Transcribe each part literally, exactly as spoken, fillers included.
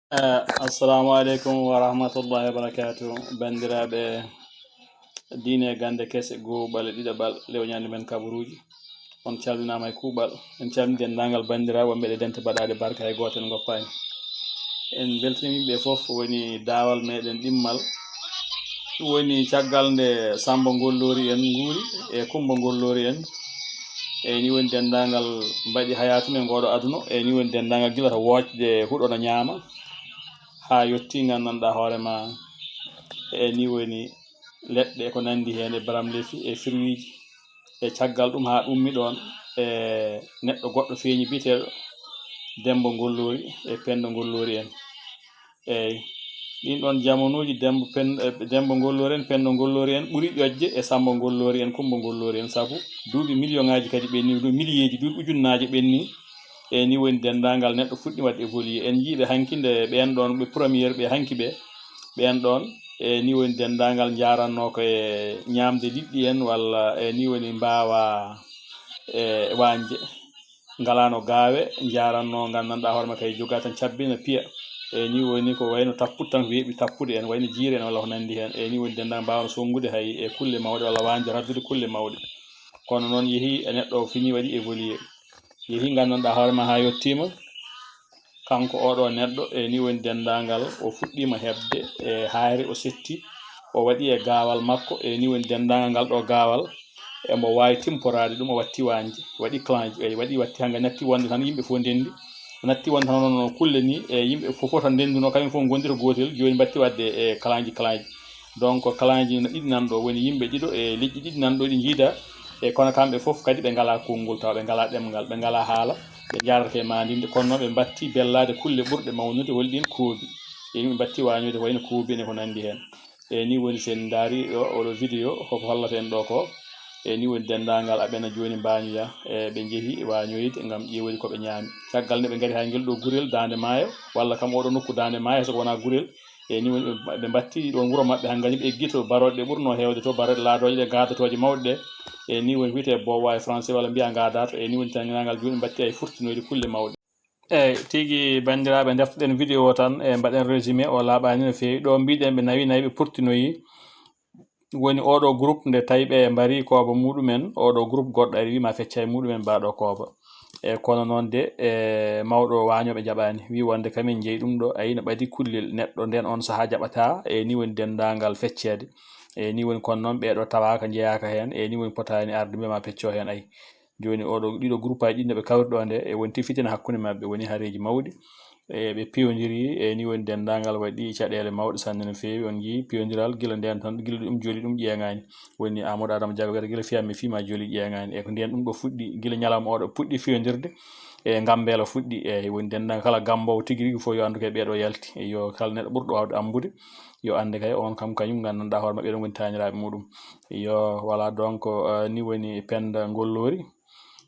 Eh, assalamu aleykum wa rahmatullahi wa barakatuh. Banndiraaɓe diine, gannde kese, goo ɓale ɗiɗaɓal lewñaande men kabaruuji, on calminaama e kuuɓal. En calmini denndaangal banndiraaɓe wonɓe ɗe dente baɗaaɗe barka, hay gooto en ngoppaani. En mbeltiniima yimɓe fof, woni daawal meɗen ɗimmal. Woni caggal nde Sammba Ngolloori en nguuri e Kummba Ngolloori en. E ni woni denndaangal mbaɗi hayaatu men ngooɗo aduna. E ni woni denndaangal gila to woocde huɗo no ñaama haa yotti nganndanɗaa hoore ma. E ni woni leɗɗe ko nanndi heen e baramlefi e firwiiji. E caggal ɗum haa ɗummi ɗoon, e neɗɗo goɗɗo feeñi biyeteeɗo Demmba Ngolloori e Pennda Ngolloori en. Eey, ɗiin ɗoon jamanuuji Demmba Pen-, eh, Demmba Ngolloori en, Pennda Ngolloori en ɓuri ƴoƴde e Sammba Ngolloori en, Kummba Ngolloori en, sabu duuɓi miliyoŋaaji kadi ɓenni, duuɓi miliyeeji, duuɓi ujunnaaje ɓenni. E ni woni denndaangal neɗɗo fuɗɗi waɗde évolué. En njii ɓe hanki nde ɓeen ɗoon, ɓe première, ɓe hanki ɓe, ɓeen ɗoon, e ni woni denndaangal njaarannoo ko e ñaamde liɗɗi en, walla e ni woni mbaawa e waañde. Ngalaano gaawe, njaarannoo, nganndanɗaa hoore ma kay jogaa tan cabbina piya. E ni woni ko wayno tappude tan, ko weeɓi tappude en, wayno jiire en walla ko nanndi heen. E ni woni denndaangal mbaawno sonngude hay e kulle mawɗe walla waañde raddude kulle mawɗe. Kono noon yehi e neɗɗo o fini waɗi évolué. Yehi nganndanɗaa hoore ma haa yettiima. Kanko oɗo neɗɗo, e ni woni denndaangal, o fuɗɗiima heɓde e haayre, o setti, o waɗi e gaawal makko, e ni woni denndaangal ngal ɗo gaawal, emo waawi timporaade ɗum, o watti waañde, waɗi clanji, eyi, waɗi, watti hannga natti wonde tan yimɓe fof ndenndi, natti wonde tan hono no kulle ni, e yimɓe fof, fof tan ndenndunoo, kañum fof ngondi to gootel, jooni mbatti waɗde e clanji, clanji. Donc, clanji no ɗiɗi nan ɗo, woni yimɓe ɗiɗo e leƴƴi ɗiɗi nan ɗo, ɗi njiida, e kono kamɓe fof kadi ɓe ngalaa konngol, tawa ɓe ngalaa ɗemngal, ɓe ngalaa haala, ɓe njaadata e maandinde, kono noon ɓe mbatti bellaade kulle ɓurɗe mawnude, holi ɗiin? Koobi. E yimɓe mbatti waañoyde ko wayno koobi en e ko nanndi heen. E ni woni, so en ndaari ɗo, oɗo vidéo, hoko hollata en ɗo ko, e ni woni denndaangal aɓena jooni mbaañoya, e ɓe njehi waañoyde ngam ƴeewoyde ko ɓe ñaami. Caggal nde ɓe ngari haa ngel ɗo gurel Daande Maayo, walla kam oɗo nokku Daande Maayo, so ko wonaa gurel, e ni woni ɓe, ɓe mbatti ɗoon wuro maɓɓe, haa ngañum ɓe eggi to barooɗe ɗe ɓurnoo heewde to, barooɗe laadooje ɗe, gaadotooje mawɗe ɗe. E ni woni wiyetee boowa e français walla mbiyaa ngaadaato. E ni woni tanginangal jooni mbatti ay furtinoyde kulle mawɗe. Eey, tigi banndiraaɓe, ndeftoɗen vidéo o tan, e mbaɗen résumé, o laaɓaani no feewi. Ɗo mbiɗen ɓe nawi nayi ɓe purtinoyi. Woni oɗo groupe nde tawi ɓe mbari kooba muɗumen, oɗo groupe goɗɗo ari wi ma fecca e muɗumen mbaɗo kooba. E kono noon de, e mawɗo waañooɓe jaɓaani, wi wonde kamin jeyi ɗum ɗo, ayi no ɓadi kullel neɗɗo nden on sahaa jaɓata, e ni woni denndaangal fecceede. E ni woni kono noon ɓeeɗo tawaaka, njeyaaka heen, e ni woni potaani arde mbiyama pecco heen, ayi. Jooni oɗo, ɗiɗo groupe aji ɗi no ɓe kawri ɗo nde, e wonti fitina hakkunde maɓɓe, woni hareeji mawɗi. E ɓe piyondiri, e ni woni denndaangal waɗi caɗeele mawɗe sanne no feewi. On njii piyondiral gila nden tan, gila ɗum joli ɗum ƴeeŋaani. Woni Amadou Adama Diago wiyata gila fiyam mi fima joli ƴeeŋaani. E ko nden ɗum ɗo fuɗɗi, gila ñalawma oɗo puɗɗi fiyondirde, e Gambela fuɗɗi. E woni denndaangal kala Gambowo tigi rigi fof yo anndu kay ɓeeɗo yalti. E yo kala neɗɗo ɓurɗo waawde ambude, yo annde kay on kam kañum nganndanɗaa hoore maɓɓe ɗon ngoni taaniraaɓe muɗum. Yo, voilà, donc, euh, ni woni Penda Ngollori.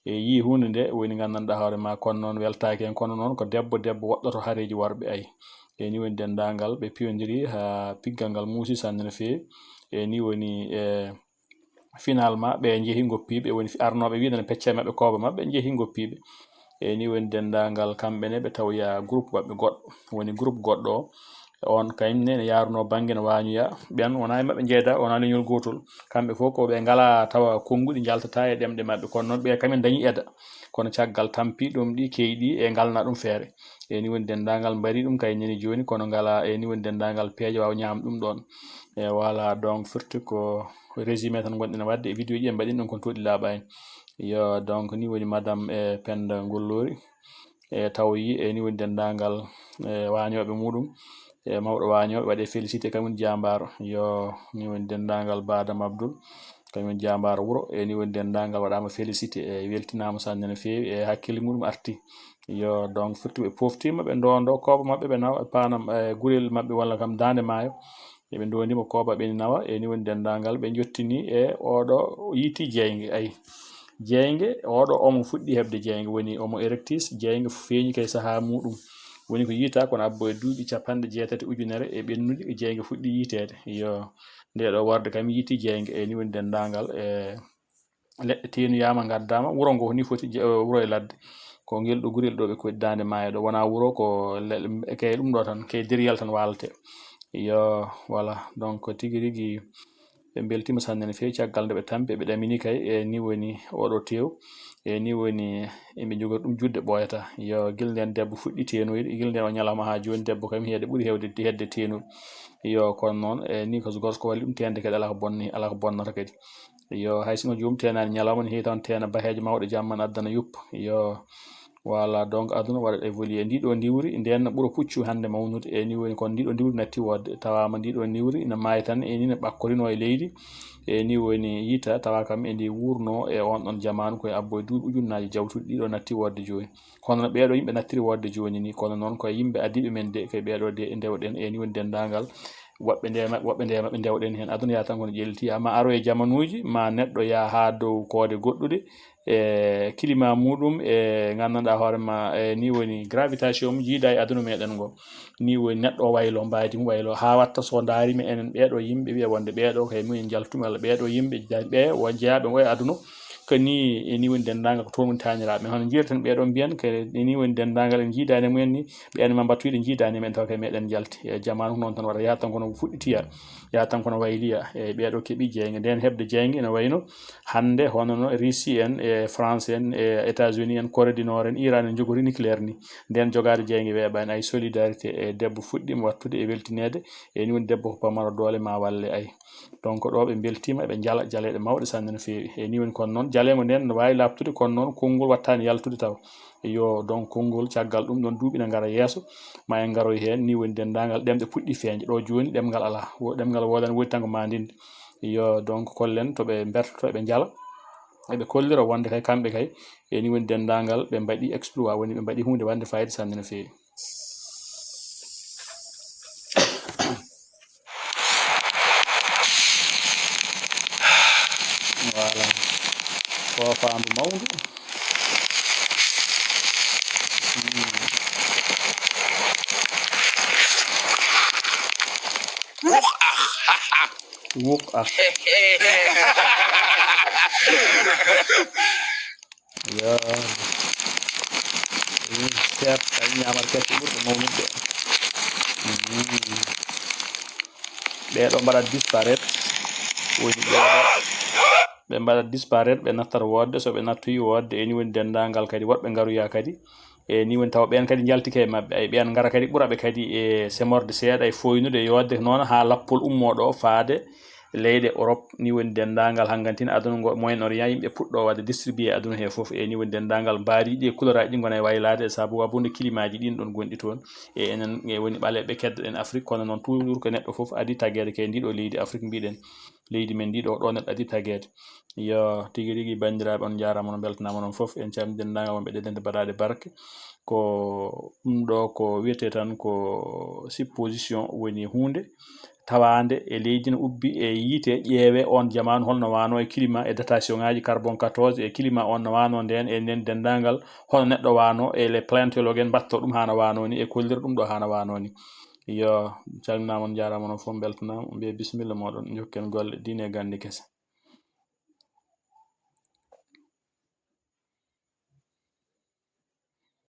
E yii huunde nde woni nganndanɗaa hoore ma, kono noon weltaaki heen, kono noon ko debbo, debbo woɗɗoto hareeji worɓe, ayi. E ni woni denndaangal, ɓe piyondiri haa piggal ngal muusi sanne no feewi. E ni woni, e, finalement, ɓe njehi ngoppi ɓe, woni arnooɓe wiide no pecca e maɓɓe kooba maɓɓe, njehi ngoppi ɓe. E ni woni denndaangal kamɓe ne, ɓe tawoya groupe maɓɓe goɗɗo, woni groupe goɗɗo o. On kañum ne, ne yaarunoo bannge no waañoya. Ɓen wonaa e maɓɓe njeeyda, wonaa leñol gootol. Kamɓe fof ko ɓe ngalaa tawa konnguɗi njaltataa e ɗemɗe maɓɓe. Kono noon ɓe kañum dañi aide. Kono caggal tampi ɗum ɗi keewi ɗi e ngalna ɗum feere. E ni woni denndaangal mbari ɗum kay nani jooni, kono ngalaa, e ni woni denndaangal peeje waawa ñaam ɗum ɗoon. E voilà, donc firti ko résumé tan ngonɗen waɗde e vidéo ji en mbaɗin ɗum kono toɗi laaɓaani. Yo, donc ni woni madame, e, Penda Ngollori. E tawoyi, e ni woni denndaangal, e, waañooɓe muɗum. E mawɗo waañooɓe waɗe félicité, kañum woni jaambaaro. Yo, ni woni denndaangal Ba Dam Abdoul, kañum woni jaambaaro wuro. E ni woni denndaangal waɗaama félicité, e weltinaama sanne no feewi, e hakkille muɗum arti. Yo, donc firti ɓe poftiima, ɓe ndondo kooba maɓɓe, ɓe nawa, ɓe paanam, e gurel maɓɓe walla kam Daande Maayo. E ɓe ndondima kooba ɓe nawa, e ni woni denndaangal ɓe njottini e oɗo yiiti jeynge, ayi. Jeynge, oɗo omo fuɗɗi heɓde jeynge, woni Homo erectus, jeynge feeñi kay sahaa muɗum. Woni ko yiita kono abbo e duuɓi capanɗe jeetati ujunere e ɓennude, jeynge fuɗɗi yiiteede. Yo, nde ɗo warde kam yiiti jeynge, e ni woni denndaangal, e leɗɗe teenuyaama, ngaddaama, wuro ngo ni foti je-, wuro e ladde. Ko ngel ɗo gurel ɗo ɓe koɗi daande maayo ɗo, wonaa wuro, ko le-, kay ɗum ɗo tan, kay deriyal tan waalate. Yo, voilà, donc tigi rigi ɓe mbeltiima sanne no feewi caggal nde ɓe tampi, ɓe ɗamini kay, e ni woni oɗo tew, e ni woni eɓe njogori ɗum juɗde ɓooyata. Yo, gila nden debbo fuɗɗi teenoyde, gila nden o ñalawma haa jooni debbo kam heede ɓuri heewde hedde teenude. Yo, kono noon, e ni ko gorko walli ɗum teende kadi alaa ko bonni, alaa ko bonnata kadi. Yo, hay sinno joom teenaani ñalawma ne heewi tan teena baheejo mawɗo jamma ne addana yuppa. Yo, voilà, donc aduna waɗat évoluer. Ndi ɗo ndiwri, nden no ɓura puccu hannde mawnude. E ni woni kon ndi ɗo ndiwri natti woodde. Tawaama ndi ɗo ndiwri ina maayi tan, e ni no ɓakkorino e leydi. E ni woni yiita, tawa kam e ndi wuurno e on ɗon jamaanu koye abbo e duuɓi ujunnaaji jawtuɗi ɗi ɗo natti woodde jooni. Kono no ɓeeɗo yimɓe nattiri woodde jooni ni, kono noon koye yimɓe adiiɓe men de, koye ɓeeɗo de ndewɗen, e ni woni denndaangal. Woɓɓe nde maɓɓe, woɓɓe nde maɓɓe ndewɗen heen. Aduna yaa tan kono ƴelliti, ma aro e jamanuuji, ma neɗɗo yaa haa dow koode goɗɗuɗe, e climat muɗum, e nganndanɗaa hoore ma, e ni woni gravitation mum jiida e aduna meɗen ngo. Ni woni neɗɗo o waylo, mbaydi mum waylo, haa watta so ndaari mi enen ɓeeɗo yimɓe wiya wonde ɓeeɗo kay mumen njaltumi, walla ɓeeɗo yimɓe ja-, ɓe won jeyaaɓe ngo e aduna. Ko ni, e ni woni denndaangal ko toon woni taaniraaɓe men. Hono njiyeten ɓeeɗo mbiyan, ko e ni woni denndaangal en jiidaani e mumen ni, ɓeen ma mbattu yiɗe njiidaani men taw kay meɗen njalti. E jamaanu ko noon tan waɗata, yaha tan kono fuɗɗitiya, yaha tan kono wayliya. E ɓeeɗo keɓi jeynge, nden heɓde jeynge ene wayno hannde hono no Russie en, e France en, e États-Unis en, Corée du Nord en, Iran en njogori nucléaire ni. Nden jogaade jeynge weeɓaani, ay solidarité e debbo fuɗɗiima wattude e weltineede, e ni woni debbo ko pamaro doole ma walle ay. Donc ɗo ɓe mbeltiima, eɓe njala jaleeɗe mawɗe sanne no feewi. E ni woni kono noon, jaleengo nden no waawi laaɓtude, kono noon konngol wattaani yaltude taw. Yo, donc konngol caggal ɗum ɗon duuɓi na ngara yeeso, ma en ngaroy heen, ni woni denndaangal ɗemɗe puɗɗi feeñde. Ɗo jooni ɗemngal alaa, wo-, ɗemngal woodani woodi tan ko maandinde. Yo, donc kollen to ɓe mbertoto, eɓe njala, eɓe kollira wonde kay kamɓe kay, e ni woni denndaangal ɓe mbaɗi exploit, woni ɓe mbaɗi huunde wonde fayida sanne no feewi. Voilà. Ko faandu mawndu. Hmm. Wuk ah. Yo. Ɗum seet kay ñaamata kecce ɓurɗo mawnude. Mm. Ɓee ɗo mbaɗa disparaître. Woni ɓee ɗo. Ɓe mbaɗa disparaître, ɓe nattat woodde. So ɓe nattoyi woodde, e ni woni denndaangal kadi woɗɓe ngaroya kadi. E ni woni tawa ɓeen kadi njaltike e maɓɓe. Ay, ɓeen ngara kadi ɓura ɓe kadi e semorde seeɗa e fooynude, e yootde noon haa lappol ummoo ɗo faade leyɗe Europe, ni woni denndaangal hangantin aduna ngo, Moyen Orient, yimɓe puɗɗo waɗde distribué aduna he fof. E ni woni denndaangal mbaadiiji ɗi e couleur aji ɗi ngona e waylaade e sabu wabunde climat ji ɗin ɗon gonɗi toon. E enen e woni ɓaleeɓe keddoɗen Afrique, kono noon toujours ko neɗɗo fof adii tageede kay ndiɗo leydi Afrique mbiɗen. Leydi men ndi ɗo, ɗo neɗɗo adii tageede. Yo, tigi rigi banndiraaɓe, on njaaraama, on mbeltanaama, onon fof. En calmini denndaangal wonɓe ɗe dente baɗaaɗe barke. Ko ɗum ɗo ko wiyetee tan ko supposition woni huunde tawaande e leydi no ubbi e yiite, ƴeewe on jamaanu holno waano e climat e datation ŋaaji carbone quatorze e climat on no waano ndeen e nden denndaangal hono neɗɗo waano e les paléontologues en mbaɗto ɗum haa no waano ni e kollira ɗum ɗo haa no waano ni. Yo, calminaama, on njaaraama, onon fof mbeltanaama, mbiye bisimilla mooɗon, njokken golle diine e gannde kese.